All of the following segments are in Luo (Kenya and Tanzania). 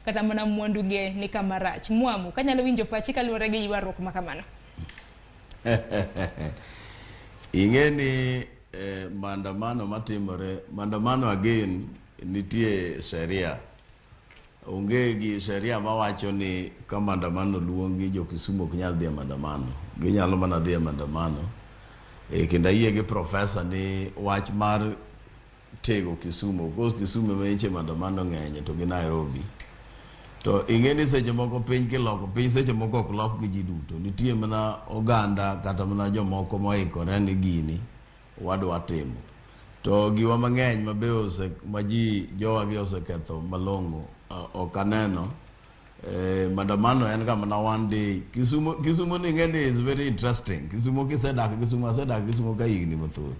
Kata mana mwanduge ni kama rach. Mwamu, kanyalo winjo pachi kaluwore gi ywaruok ma kamano. Ing'e ni maandamano matimore, maandamano again nitie sheria. Onge gi sheria mawacho ni ka maandamano luongi jo Kisumu ok nyal dhi e maandamano. Ginyalo mana dhi e maandamano. Kendo ayie gi professor ni wach mar tego Kisumu. Of course Kisumu ema nyiche maandamano ng'enye to gi Nairobi. To ing'e ni seche moko piny kiloko, piny seche moko ok lok gi ji duto. Nitie mana oganda kata mana jomoko moikore ni gini wadwa timo. To giwa mang'eny ma be ose, ma ji jowagi oseketho malong'o ok aneno. Maandamano en ga mana one day. Kisumu, Kisumu ni ing'e ni is very interesting. Kisumu kisedak Kisumu, asedak Kisumu ka higni mathoth.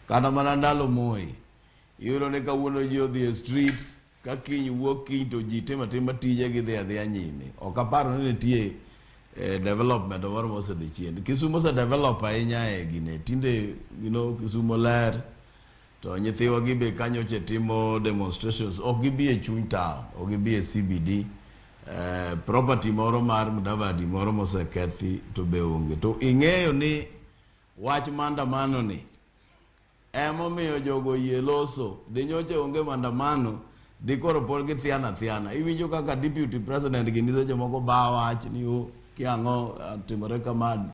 Kata mana ndalo Moi, iyudo ni kawuono ji odhi e street, ka kiny wuok kiny to ji timo atima tije gidhi adhiya nyime. Ok aparo ni nitie development moro mosedhi chien. Kisumu ose develop ahinya e gine. Tinde, Kisumu ler, to nyithiwa gi be kanyoche timo demonstrations, ok gibi e chuny town, ok gibi e CBD. Property moro mar Mudavadi moro mosekethi to be onge. To ing'eyo ni wach maandamano ni emomiyo jogo oyie loso. Dinyocha onge maandamano, dikoro pod githiano athiana. Iwinjo kaka deputy president gini seche moko ba wach ni o kiang'o timore kama.